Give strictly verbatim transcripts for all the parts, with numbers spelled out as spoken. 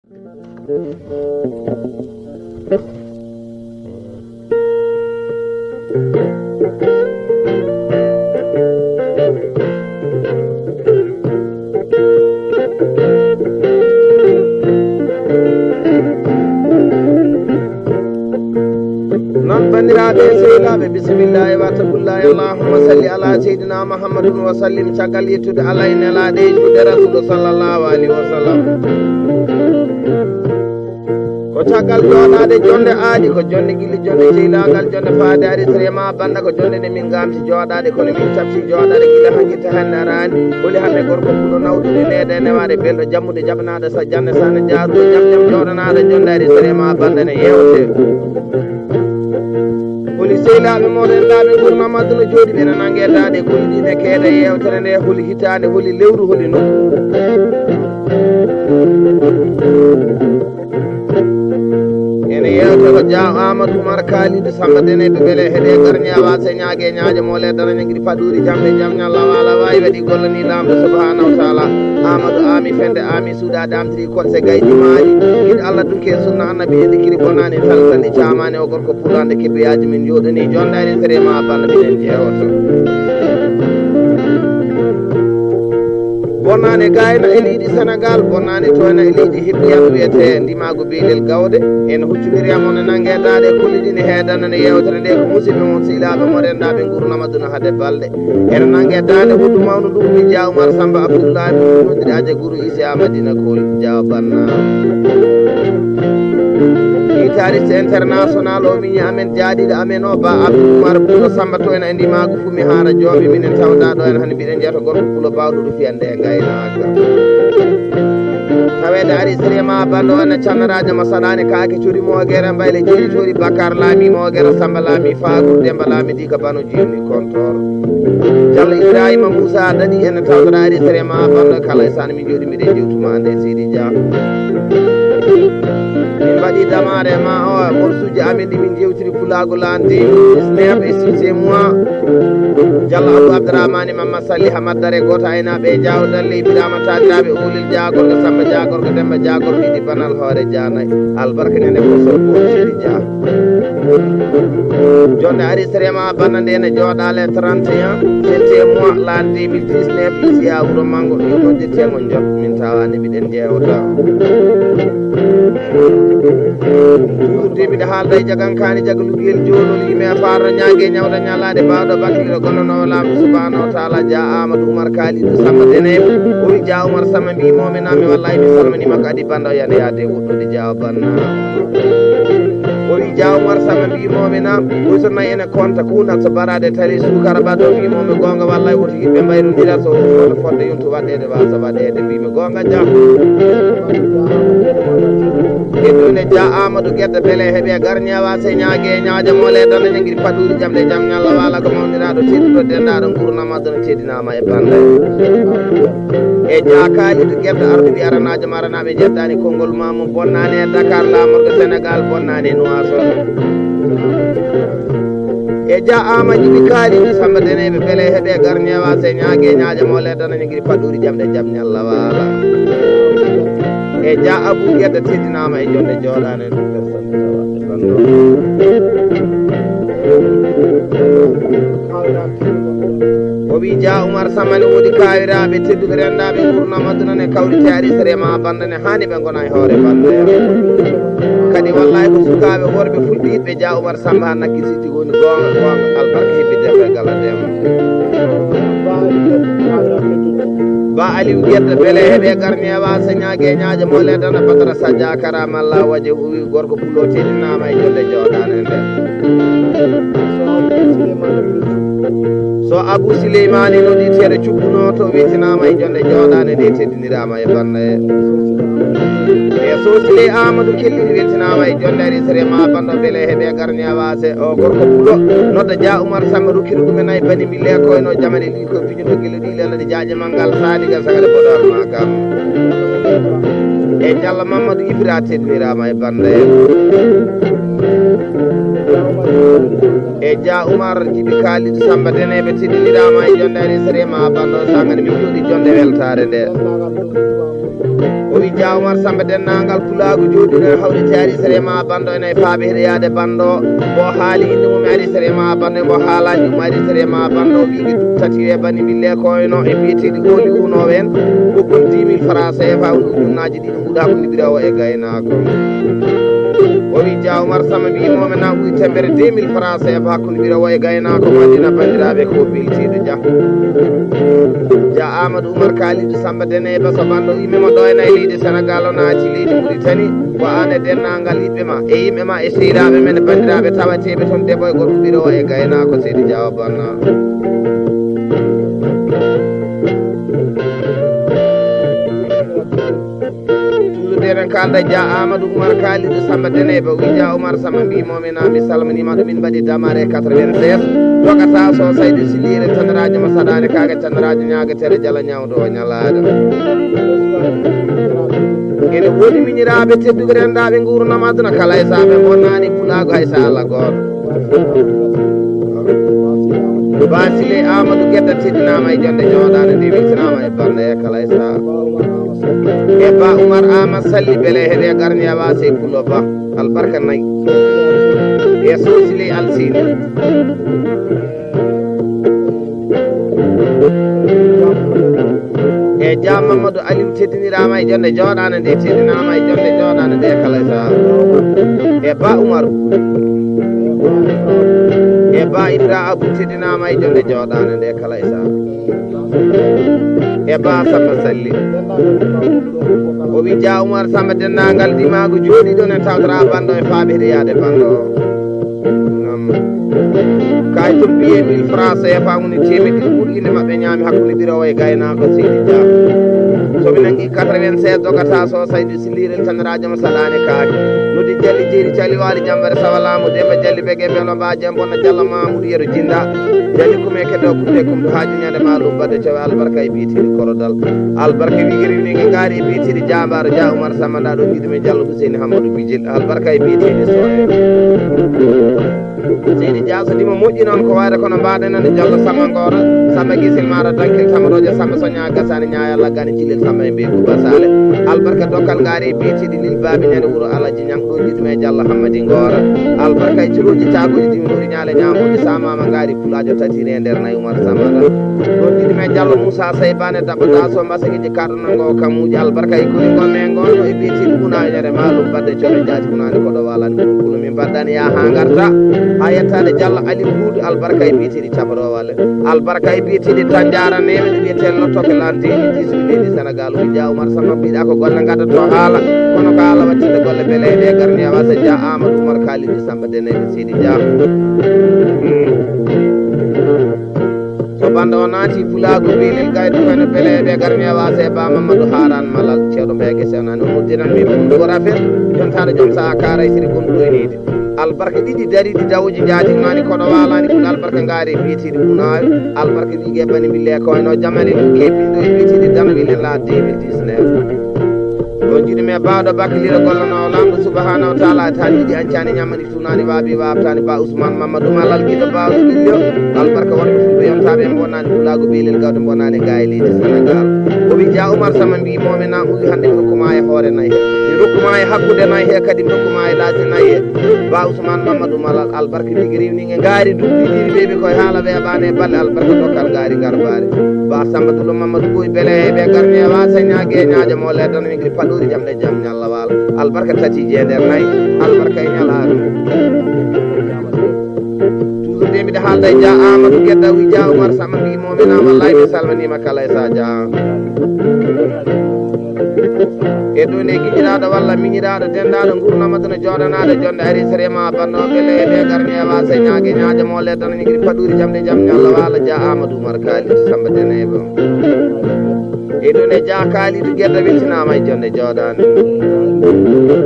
Noon, banndiraaɓe sehilaaɓe, bisimillahi wa taqullahi, allahumma salli ala seydina Muhammadun wa sallim. Caggal yettude Allah e nelaaɗo e juulde Rasuulu sallallahu alayhi wa sallam. Ko caggal jooɗaade jonde aadi, ko jonde gilli, jonde ceylaagal, jonde faade ari sere ma bannda, ko jonde nde min ngamti jooɗaade, kono min cabti jooɗaade gila hanki ta hannde araani. Holi hannde gorko pulo nawɗude neede e newaade, belɗo jammude jaɓnaaɗo sa jannde sana jaaruɗo jam jam jooɗanaaɗo jonde ari sere ma bannda ne yeewte. Holi sehilaaɓe mooɗon laaɓe ngurnam aduna jooɗi ɓe no nange daade, holi ɗiɗe keeda yeewtere nde, holi hitaande, holi lewru, holi nokku. Ene yeewte ko Dia Amadou Oumar Kalidou Samba Dene ɓe bele heɗe garñe awa se ñaage ñaaje mo le dara ñangiri paɗuri jamɗe jam ñalla wala wawi waɗi gollani lamɗo subhanahu wa taala. Amadou ami fende ami suuɗa damtiri kon se gaydi maali. Yiɗ Allah dunke sunna annabi e dikiri bonani taltani camani o gorko pulande kebiyaji min joɗani jondani sere ma balla minen jeewoto. Bonnaane gayna e leydi Senegal, bonnaane toyna e leydi Hibriya wiyete ndimaagu Beelel Gawde. En huccondiri e mon e nannge daande e kolliɗi ne heedanane yeewtere nde ko musidɓe mon sehilaaɓe mo renndaɓe ngurnam aduna hade balɗe. Ene nannge daande huɗo mawɗo ndu woni Dia Oumar Samba Abdoulaye, nodiri Aja Guru Ise Amadina Kol Dia Banna. Guitariste international o miñi amen jaaɗiɗo amen o Ba Abdou Oumar Pulo Samba toyna e ndimaagu. Mi haara joomi minen tawda ɗo en hannde mbiɗen jeeto gorko pulo bawɗo ɗo fiyande e gaynaaka. Taweede ari sere ma banndo wana cannaraajo ma saɗaani kaake cori mo gere mbayle jeeri cori bakar laami mo gere samba laami faagu demba laami di ka bano jiyoni kontor. Jallo Ibrahima Moussa daɗi en tawdata ari sere ma banndo kala e saan min jooɗi mbiɗen jewtuma nde Sidi Dia. Min mbaɗi damaare ma o morsuuji amen ɗi min jewtiri Pulaagu Landi, Snap et Succès Moi. Jallo Abou Abdourahmane Mama Salli Hamad Dare Gota Aynaɓe Diaw Dalle Ibrahima Tadiraaɓe Olil Diagorgo Samba Diagorgo Demba Diagorgo Idi Banal Hoore Dianay. Albarka ñande ko so ko Sidi Dia. Jonde ari sere ma bannande ene jooɗaale trente et un, septième mois, l'an deux mille dix-neuf, ici à Wuro Mango, ɗum ɗon ƴetti e mon jot, min tawaani mbiɗen jeewta. Toujours de mbiɗa haalda e jagankaani jagalugel joolol yimɓe e faarno ñaage ñawda ñalaade baawɗo bakkiliro gollanoowo laamɗo subhanahu wa taala Dia Amadou Oumar Kalidou Samba Deneɓe. O wi Dia Oumar Samba mbi momi nami wallahi mi salmini makko adi banndo yande yaade woɗɗude Dia Banna. O wi Dia Oumar Samba mbi momi na, o wi so nayi ene konta kunal so barade tali sukara baɗo mbi momi gonga wallahi woto yimɓe mbayrondira so woto fodde yontu waɗɗede wasa waɗɗede mbimi gonga Dia. Heddude Dia Amadou Gedda Bele heɓe gar ñewa se ñaage ñaaje mole dana ñangiri paɗuri jamde jam ñalla wala ko mawniraɗo tedduɗo dendaɗo ngurnama dono teddinama e bande. E Dia Kalidou Gedda arduɓe aranaajo maranaaɓe jeddani konngol ma mo bonnaani e Dakar laamorgo Sénégal bonnaani e Nouakchott. E Dia Ama Jibi Kalidou Samba Deneɓe Bele heɓe gar ñewa se ñaage ñaaje mole dana ñangiri paɗuri jamde jam ñalla wala. E Dia Abou Gedda teddinama e jonde jooɗaane ɗum personne. O wi Dia Oumar Samba ne woodi kaawiraaɓe tedduɓe renndaaɓe ngurnam aduna ne kawriti ari sere ma bannda ne haani ɓe ngona e hoore bannda. Kadi wallahi ko sukaaɓe worɓe fulɓe yiɗɓe Dia Oumar Samba ha nakki siti woni goonga goonga albarka hebbi demɓe gala demɓe. Ba Aliou Gedda Bele heɓe gar ñewa se ñaage ñaaje mo le dana Badara Sadia Karama Allah waje o wi gorko pulo teddinama e jonde jooɗaane nder. So Abou Souleymane noddi tere cukkuno to wittinama e jonde jooɗaane nde teddinirama e banna e. E so Sousile Amadou Kelliri weltinama e jonde ari sere ma banndo Bele heɓe gar ñewa se o gorko pulo nodda Dia Oumar Samba rukkiru ɗumen ay bani mi lekoyno jamani ɗi ko piñuɗo gila ɗi lelade jaaje manngal saadigal sagale boɗal ma kam. E Diallo Mamadou Ibra teddinirama e bannda en. E Dia Oumar Jibi Kalidou Samba Deneɓe teddinirama e jonde ari sere ma banndo sangani min jooɗi jonde weltare nde. O wi Dia Oumar Samba, denndaangal pulaagu jooɗiiɗo ene hawriti ari sere ma banndo ene faabe heɗoyaade banndo. Mbo haali innde mum ari sere ma banndo, mbo haalaani ɗum ari sere ma banndo. Wi ɓe tati e bani bille ko eno e biyeteeɗi oli unoowo en. Ɓoggol dix mille francs C F A woni ujunnaaji ɗiɗi nguɗa ko ndibirawo e gaynaako. O wi Dia Oumar Samba mbi moome na ɓuri tembere deux mille francs C F A ko ndibirawo e gaynaako Madina banndiraaɓe ko biltiiɗo Dia. Dia Amadou Oumar Kalidou Samba Deneyba, so banndo yimɓe mo ɗo e nayi leydi Senegal o naati leydi Mauritanie, ko aan e denndaangal yiɓɓe ma e yimɓe ma e sehilaaɓe men e banndiraaɓe tawateeɓe toon debbo e gorko ɓiro o e gaynaako Seydi Dia o Banna. Toujours eɗen kaalda Dia Amadou Oumar Kalidou Samba Deneyba, wi Dia Oumar Samba mbi moome na mi salminiima ɗo min mbaɗi damare quatre-vingt-seize. Dogata so saydi silire taniraajo mo saɗaani kaaga taniraajo ñaaga tere jala ñawdo o ñalaade. Ene woni miñiraaɓe tedduɓe renndaaɓe nguurndam aduna kala e saabe bonnaani pulaagu hay so Allah gooto. Basile Amadou Gedda teddinaama e jonde jooɗaande nde weltinaama e bannde e kala e saha. E Ba Oumar Ama Salli bele heɗe garni a wase pullo Ba albarka nayi. E Sosile Alsini. E Dia Mamadou Aliou teddiniraama e jonde jooɗaande nde, teddinaama e jonde jooɗaande nde kala e saha. E Ba Oumar. E Ba Ibra Abou teddinaama e jonde jooɗaande nde kala e saha. E Ba Samba Salli. O wi Dia Oumar Samba denndaangal dimaagu jooɗiiɗo ne tawtara banndo e faaɓe heɗe yaade banndo. Nam. Kay tun biye mille francs C F A woni teemedde ɗiɗi ɓuri inde maɓɓe ñaami hakkunde ɓirowo e gaynaako Seydi Dia. So mi nangi quatre-vingt-seize dogata so saydi sillirel taniraajo mo saɗaani kaake. Noddi Jalli Jeeri Cali Waali Jambare Sawa Laamu Demba Jalli Bege Melo Mbaaje Mbonna Jalla Mamudu Yero Jinda. Jalli kume keddo kuɗe kum haaju ñande ma ɗum baɗde cewe albarka e biyeteeɗi korodal. Albarka wigiri ni nga ngaari e biyeteeɗi jambaaro Dia Oumar Samba nda ɗo jiɗi men Jallo Huseyni Hammadou Bijel. Albarka e biyeteeɗi soye. Seydi Dia so dimo moƴƴi noon ko wayde kono mbaɗen nande Jallo Samba Ngora, Samba Gisil Mara Dankil Tamaroje, Samba Soña Gasani Ñaaya Laggani Jilel Samba e Mbeegu Basale. Albarka dokkal ngaari e biyeteeɗi lil baabi ñande wuro Alaji Ñang ɗo jiɗi men Jallo Hammadi Ngora. Albarka e curoji taguji dimi ɗori ñaale ñamoji samama ngaari pulajo tatiri e nder nayi Oumar Samba nda. Ɗo jiɗi men Jallo Moussa Sey Bane Dabba Daso Mbasagiji Kaɗo nango kamuji albarka e kori gonne e gonno e biyeteeɗi ɓuna e ñande malum badde cooɓe jaati ɓunaani koɗo walani kono min mbaddani ya ha garta ha yettade Diallo Ali Huudu albarka e biyeteeɗi cabarowo Allah albarka e biyeteeɗi tan jaraneɓe ɗo wiyeten no toke lan deeni dix leydi Sénégal o Dia Oumar Samba mbiɗa ko golle gaddoto haala kono ko haala wattinde golle beleɗe garni e wasa Dia Amadou Oumar Kalidou Samba Deneyɓe Seydi Dia. So banda o naati pulaagu biilel gaydo kono beleɓe garmi e wasa e ba Mamadou Haran Malal cewɗo mbeya gese onani o noddiran mi mum ko rafet jontaɗo joom saha karay siri gonɗo enide albarka ɗiɗi dariɗi dawoji jaati nani koɗo walani kun albarka ngaari biyeteɗi punawi albarka ɗiɗi e bani bille ko eno jamani ɗum ke biɗo e biyeteɗi dana wilen la deux mille dix-neuf. O jiɗi me bawɗo bakkiliro gollanowo lamɗo subhanahu wa taala tan yiɗi ancani ñammani tunani wabi wabtani ba Ousmane Mamadou Malal giɗo bawɗo ɓillo albarka wonɓe fulɓe yontaɓe en bonani pulagu belel gawde bonani ga e leydi Sénégal. O wi Dia Oumar Sama mbi momi na uwi hande mi rokkuma e hoore nayi he mi rokkuma e hakkude nayi he kadi mi rokkuma e laaji nayi he ba Ousmane Mamadou Malal albarka wigi rewni e ngaari duɗɗi ɗiɗi ɓeɓe koye haala weɓani e balle albarka dokkal ngaari garbari ba Samba Dulo Mamadou Boy bele heɓe garni e wasa ñaage e ñaaje mo leddan wigri paɗori jam ɗe jam ñalla wala albarka tati je nder nayi albarka e ñalaɗo toujours de mbiɗa haalda e Dia Amadou Gedda wi Dia Oumar Sama mbi momina wallahi mi salminima kala e sa Dia e ɗo nde giɗiraɗo walla miñiraɗo dendaɗo gurnama ɗo no joɗanaɗo jonde ari sere ma banno bele e ɓe garni e wasa ñaage ñaaje mo leddan wigri paɗori jam ɗe jam ñalla wala Dia Amadou Oumar Kali Samba Deneba e ɗo nde Dia Kali ɗo Gedda weltinama e jonde joɗande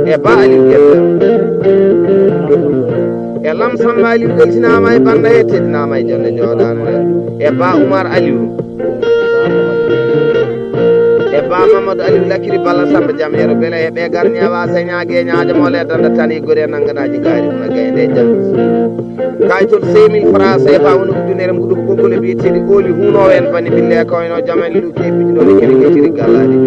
e ba Aliou Gedda e lam Samba Aliou weltinama e banda he teddinama e jonde joɗande e ba Oumar Aliou e Ba Mamadou Aliou Lakiri Balla Samba Jam Yero Bele heɓe garni awa señage ñaaja mole danda tani gore nanganaji gari una gayde jam. Kaytol cinq mille francs C F A woni ujunere mbuɗo ko ɓoggol e biyetedi oli huno en bani bille ko eno jamani ɗum keɓiɗo ne kene getiri galladi.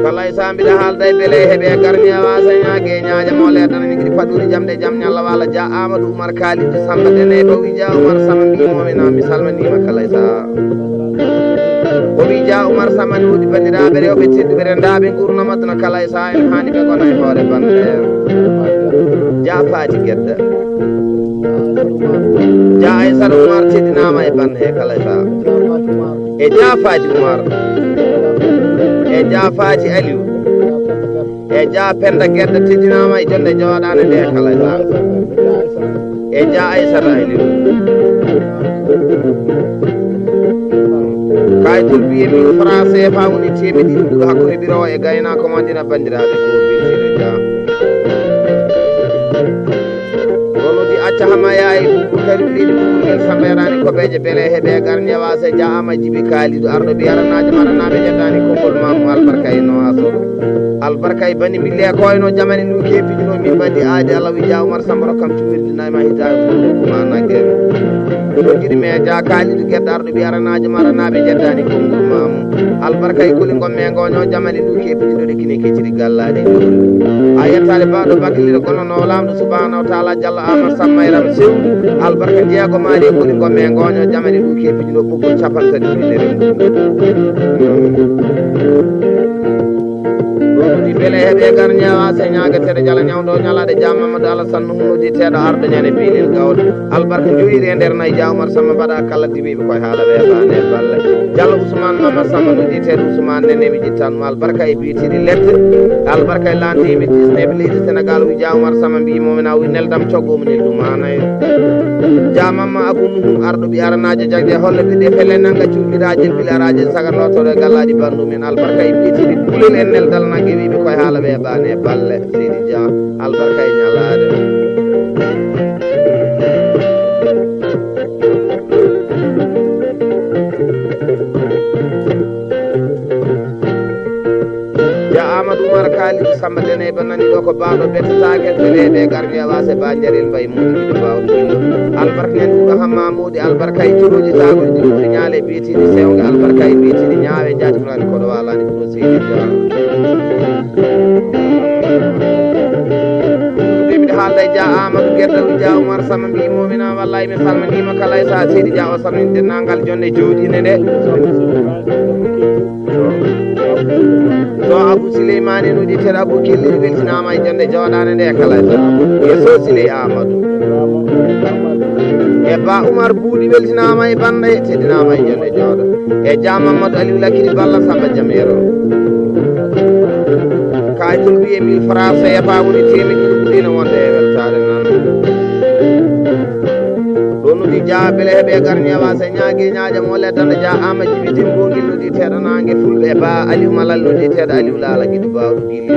Kalay sa mbiɗa haalda e bele heɓe garni awa señage ñaaja mo leddana ni gidi faɗuri jamde jam ñalla wala ja Amadou Oumar Kalidou Samba dene ba wi ja Oumar Samba mbimomi na mi salmanima kalay sa. O wi ja Oumar Samba ni wodi bandiraɓe rewɓe tedduɓe rendaɓe gurnama duna kalay sa en hani ɓe gona e hoore bande. Ja Fati Gedda. Ja Aysata Oumar teddinama e bande he kalay sa. E ja Fati Oumar. E ja Fati Aliou. E ja Penda Gedda teddinama e jonde joɗane nde kala e sara. E ja Aysata Aliou. Kaytul biye mille francs C F A woni temedde ɗiɗi ɓuuɗo hakkunde biro e gaynako mo andina bandiraɓe ko biyeteɗo ja. Wonudi acca hama yayi bukari leydi bukuri sambayrani koɓeje bele heɓe garni wase ja ama jibi kalidu arɗo biyaranaji maɗanaɓe ƴettani konngol mamu albarka e no asoro. Albarka e bani bille koyno jamani ndu kepiɗino min bandi aadi allah wi ja umar samboro kam cumirdi nayma hitaɓe kuma naggere. Ɗo jiɗi me ja kalidu gedda arɗo biyaranaji maɗanaɓe ƴettani konngol mamu. Albarka e kuli gommen goño jamani ndu kepiɗino de kine keciri gallade. A yettade baɗo bakilire kono no lamɗo subhanahu wa taala jalla amar sammayram sew. Albarka jeego maɗi e kuli gommen goño jamani ndu kepiɗino ɓoggol capantaɗi ɗiɗi. Ɗoɗi bele heɓe gar ñawa se ñaga tere jala ñawdo ñalade jam mamadou alasan no hunodi teɗo arɗo ñane bilel gawɗo. Albarka joyiri e nder nayi ja umar samma mbaɗa kala dibiɓe koye haala weɓane balle. Jalla ousmane mamad samma no ƴettede ousmane nene mi ƴettanmo albarka e biyetiri ledde. Albarka e lande yimɓe disneɓe leydi sénégal wi ja umar samma mbimomin a wi neldam coggomo nel ɗum anayi. Jamamma abou mouhum arɗo ɓi aranajo jagde holle ɓiɗe fele nanga cuuɗiraji en ɓilarajel saga lotoro e gallaji bandu min albarka e biyetiri kulel en neldal nagge wiɓe koye haala weɓane balle. Seydi Dia albarka e ñalaade. Ja amadou oumar kali samba dene ba nani ɗo ko baɗo bettataake beleɓe garmi a wase ba jarel mbay mum ɗiɗo bawɗo ɗiɗo. Albarka en ɗuɗo hamma modi albarka e curoji sagoji ɗiɗo ñaale biyetini sewge albarka e biyetini ñaawe jaati fulani koɗo walani ɗuɗo seydi ja. Ɗuɗe mbiɗa haalda e ja amadou gedda ja oumar sama mbimomina wallay mi salminima kala e sa seydi ja o salmini dennangal jonde jooɗine nde. So abou souleymani no ƴettede abou kelli weltinama e jonde joɗane nde kala e so siley amadou. E ba oumar buuɗi weltinama e bande teddinama e jonde joɗo. E ja mamadou aliou lakiri balla samba jam yero. Kayitol mbiye mille franc sefa woni temedde ɗiɗi ɓuurino wonde e weltare nan. Ɗo nodi ja bele heɓe garni e wasa ñaage ñaaja mo le danda ja ama jibi dimbogel nodi teɗanage fulɓe e ba aliou malal nodi teɗa aliou laala giɗo bawɗo gilli.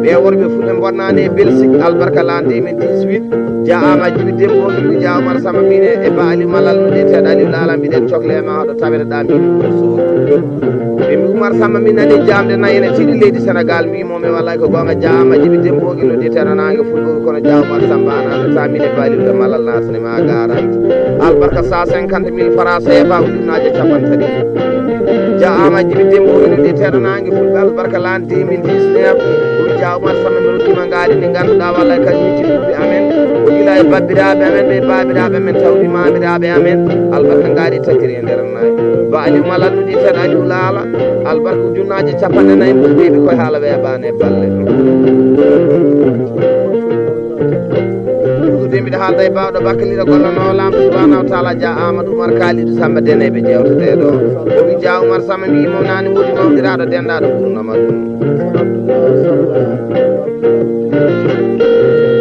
Ɓe worɓe fulɓe bonnani e belgique albarka lande e men dix-huit. Ja ama jibi debbo mbiɗo ja umar samba mbine e ba aliou malal no de teɗa aliou laala mbiɗen coklema hoɗo tawere ɗa mbiɗo. Ɓe mbi umar samba min nani jamde nayi ene tiiɗi leydi sénégal mbimo mi wallay ko gonga ja ama jibi debbo gilo de teɗa nange fulɓoɓe kono ja umar samba anano tamine ba aliou de malal nasne ma garante. Albarka cent cinquante mille franc sefa ujunnaji e capantaɗi. Ja ama jibi debbo gilo de teɗa nange fulɓe albarka lan deux mille dix-neuf. Ko wi ja umar samba mi rokkima ngaari ndi ganduɗa wallay kañum witi fulɓe amen. Ko gila e babbiraɓe amen ɓe babiraɓe amen tawdi mamiraɓe amen. Albarka ngaari tagiri e nder nayi ba aliou malal nudi tan aliou laala. Albarka ujunnaji capanɗe nayi mum ɓeyɓe koye haala weɓani e balle. Ɗuɗe mbiɗa haalda e bawɗo bakkalira gollanowo lamɗo subhanahu wa taala ja amadou oumar kalidou samba dene ɓe jewteteɗo. O wi ja oumar samba mbimo nani woni mawdiraɗo dendaɗo gurnama ɗum.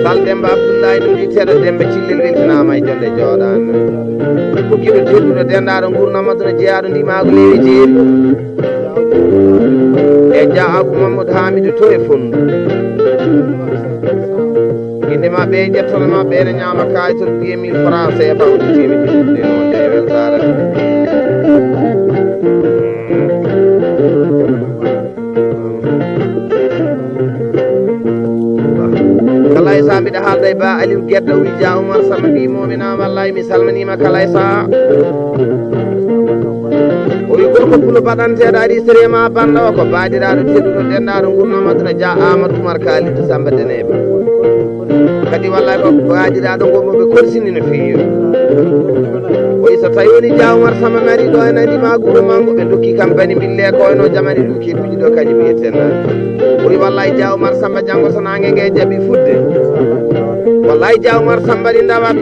Sal Demba Abdoulaye no wiyteɗo Demba Cillel weltinama e jonde joɗande. Ko giɗo tedduɗo dendaɗo gurnam aduna jeyaɗo ndimaagu lewi jeeri. E E jaa Abou Mamadou Hamidou to e Fonndu. Innde maɓɓe e jettoore maɓɓe ene ñaama kaaytol biye mille francs C F A, woni teemedde ɗiɗi ɗe wonde e weltaare. Kala e saha mbiɗa haalda e Ba Aliou Gedda, o wi Dia Oumar Samba mbi momina, wallahi mi salminima kala e saha. O wi gorko pulo baɗanteɗo ari sere ma banda o ko baɗiraɗo tedduɗo dendaɗo gurnam aduna Dia Amadou Oumar Kalidou Samba Deneba. Kadi wallahi ko baɗiraɗo ngo moɓe korsini no feewi. O wi so tawi woni Dia Oumar Samba mari ɗo en andi ma guro mango ɓe dokki kam bani bille ko eno jamani ɗum keduji ɗo kañum wiyeten. O wi wallahi Dia Oumar Samba janngo so nange nge jaɓi fudde. Wallahi Dia Oumar Samba ɗi ndawat.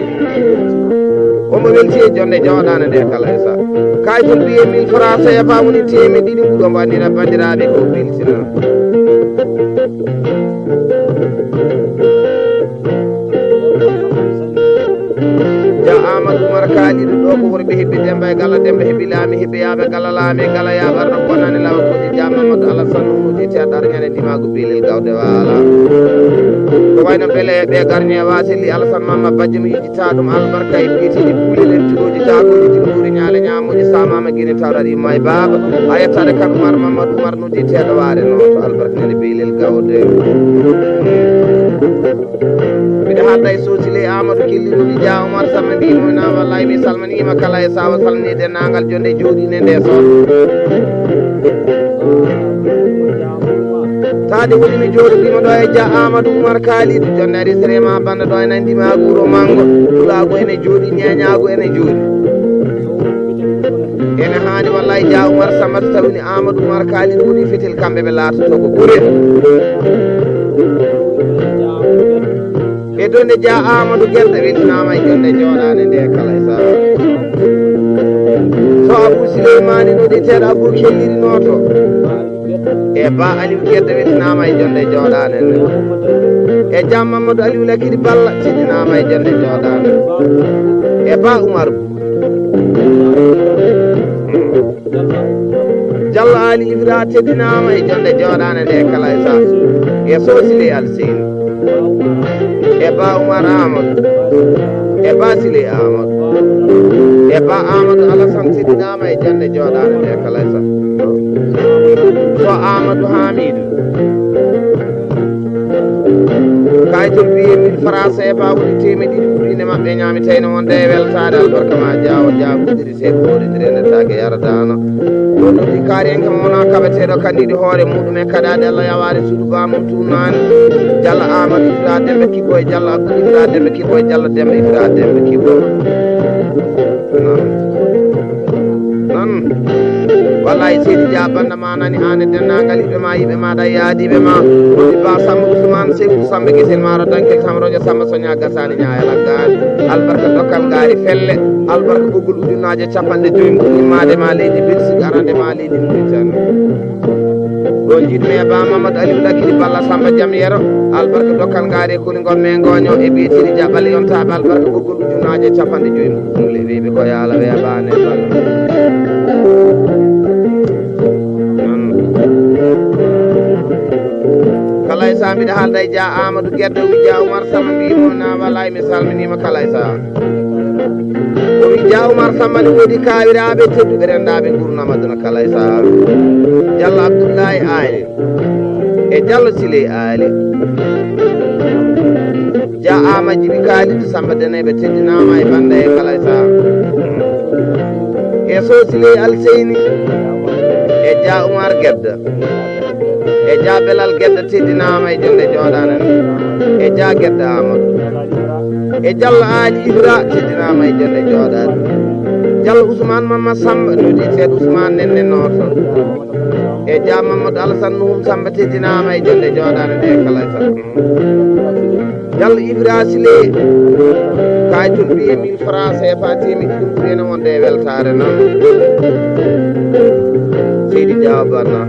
Omo welti e jonde jooɗaande nde kala e saha. Kaaytol biye mille francs C F A woni teemedde ɗiɗi mbuɗo mbo anndira banndiraaɓe ko beltina. Dia Amadou Oumar Kalidou ɗo ko worɓe hebbi Demba e Gala, Demba hebbi Laami, hebbi Yaaɓe Gala, Laami e Gala Yaaɓe arno bonani lawa kooƴe Dia Mamadou Alassane Mamadou Iti a ɗar ñande ndimaagu Belel Gawde Waala. Ko wayno Bele e ɓe garñe Wasili Alassane Mamma Bajjo mi yejjita ɗum albarka e biyeteeɗi buule len cuɗooji taakoji timmuuri ñaale ñaamooji samama gine tawraɗi ma e baaba. A yettaade kan Oumar Mamadou Oumar noddeteeɗo waare noon to albarka nene Belel Gawde. Mbiɗa haalda e Sosile Amadou Kelli woni Dia Oumar Samba mbimo na wallahi mi salminima kala e sawa salmini denndaangal jonde jooɗiinde nde soon. Taade woni mi jooɗodiima ɗo e Dia Amadou Oumar Kalidou jonde ari sere ma bannda ɗo e nandi ma guro mango. Tulaagu ene jooɗi, ñeeñaagu ene jooɗi. Ene haani wallahi Dia Oumar Samba so tawini Amadou Oumar Kalidou woni fetel kamɓe ɓe laatoto ko ɓure. E donde Dia Amadou Gerde weltinaama e jonde jooɗaande nde kala e saha. So Abou Souleymani noddeteeɗo Abou Kelliri noto. E Ba Aliou Gerde weltinaama e jonde jooɗaande nde. E Dia Mamadou Aliou Lakiri Balla teddinaama e jonde jooɗaande. E Ba Oumar Bou. Diallo Ali Ibra teddinaama e jonde jooɗaande nde kala e saha. E Sosile Alseyni. E Ba Oumar Amadou. E Ba Sile Amadou. E Ba Amadou Alassane teddinaama e jonde jooɗaande nde kala e saha. So Amadou Hamidou. Kaaytol biye mille francs C F A woni teemedde ɗiɗi ɓurɗi inde maɓɓe ñaamiteyno wonde e weltaade albarka ma jaawo jaawo. Seeku hoore nde renataake yaradaano. Ɗo ɗo ɗi kaariyanke mo wona kaɓeteeɗo kandiɗi hoore muɗum e kaɗaaɗe Allah yawaare suudu bamum tuunaani. Jalla Amadou Ifra Demba Kibbo e Jalla Abdou Ifra Demba Kibbo e Jalla Demba Ifra Demba Kibbo. Noon. Noon. Wallahi seydi Dia banda ma nani aan e denndaangal yiɓɓe ma yiɓɓe ma ɗa yaadiiɓe ma. Woni Ba Samba Ousmane Seydou Samba Gisel Maro Dankel Tamrojo Samba Soña Gasani Ñaaya Laggaani. Albarka dokkal ngaari felle. Albarka ɓoggol ujunnaaje capanɗe joyi mum immaade ma leydi Belgique arande ma leydi Mauritanie. Ɗo jiɗmi e Ba Mamadou Aliou Lakiri Balla Samba Jam Yero. Albarka dokkal ngaari e kolingol men ngoño e biyetiri jaɓɓale yontaaɓe albarka ɓoggol ujunnaaje capanɗe joyi mum ɗum le weeɓe ko yaala weeɓaane balla. Kala e saha mbiɗa haalda e Dia Amadou Gedda wi Dia Oumar Samba mbimo na wallahi mi salminima kala e saha. O wi Dia Oumar Samba ne woodi kaawiraaɓe tedduɓe renndaaɓe nguurndam aduna kala e saha. Diallo Abdoulaye Ali e Diallo Siley Ali. Dia Ama Jibi Kalidou Samba Denebe teddinaama e bannda e kala e saha. E Sow Siley Alseyni e Dia Oumar Gedda. E Dia Belal Gedda teddinaama e jonde jooɗaanani. E Dia Gedda Amadou. E Diallo Aali Ibra teddinaama e jonde jooɗaanani. Diallo Ousmane Mama Samba noddi teeɗo Ousmane Nenne Nooto. E Dia Mamadou Alassane Nuhum Samba teddinaama e jonde jooɗaanani e kala e saha. Diallo Ibra Sile, kaay toon mbiye mille francs C F A teemedde ɗiɗi ɓuri ene wonde e weltaare noon. Seydi Diaw Banna.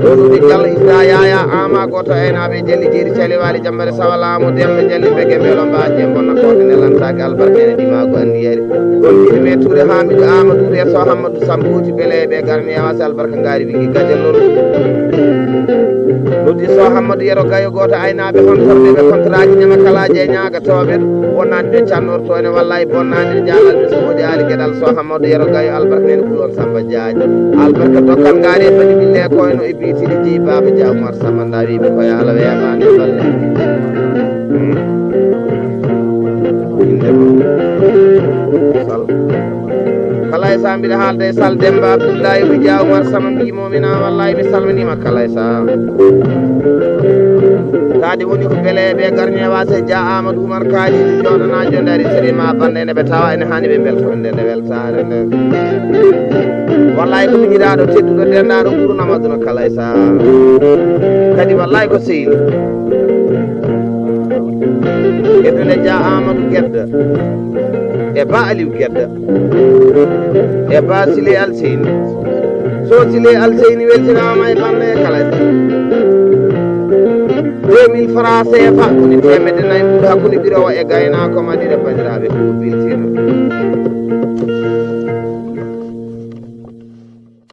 Ɗo ɗo de Diallo Ibra Yaya Ama gooto e aynaaɓe Jalli Jeeri Cali Waali Jammare Sawa Laamu Demba Jalli Mbege Mbeelo Mbaaje Mbonna Koode Nelantaake Albarka ene Dimaagu Anndi Yari. Ɗon jiɗi me Tuure Haamidu Amadou Reso Hammadu Sambuuti Beleeɓe Garmi Yawasi Albarka Ngaari Wigi Gajalol. Noddi Soh Hammadou Yero Gayo, gooto aynaaɓe hontorɓe ɓe kontaraaji ñamakalaaji e ñaagatooɓe. Wonnaani ɓe cannorto ene wallay bonnaani ne jaalal ɓe so moƴaali geɗal Soh Hammadou Yero Gayo albarka nene kulon Samba Diagne. Albarka dokkal ngaari e bani bille ko eno e biitiri jeyi Baaba Dia Oumar Samba Ndawi ɓe ko yaala weeɓaani e balle. Inde mo. Sal. Kala e sa mbiɗa haalda e Sal Demba Abdoulaye Dia Oumar Samba mbiimo mina wallay mi salminima kala e sa. Taade woni ko bele ɓe garñe wase Dia Amadou Oumar Kali joɗanajo dari sere ma bande ne ɓe tawa ene hani ɓe belto nde nde weltare nde. Wallay ko miñiraɗo tedduɗo dendaɗo ɓurunama aduna kala e sa. Kadi wallay ko seyni. E dule Dia Amadou Gedda. E Ba Aliou Gedda. E Ba Sile Alseyni. So Sile Alseyni weltinaama e bande e kala. Deux mille francs C F A woni teemedde nayi mbuɗo hakkunde ɓirowo e gaynaako Madina bandiraɓe ko biltino.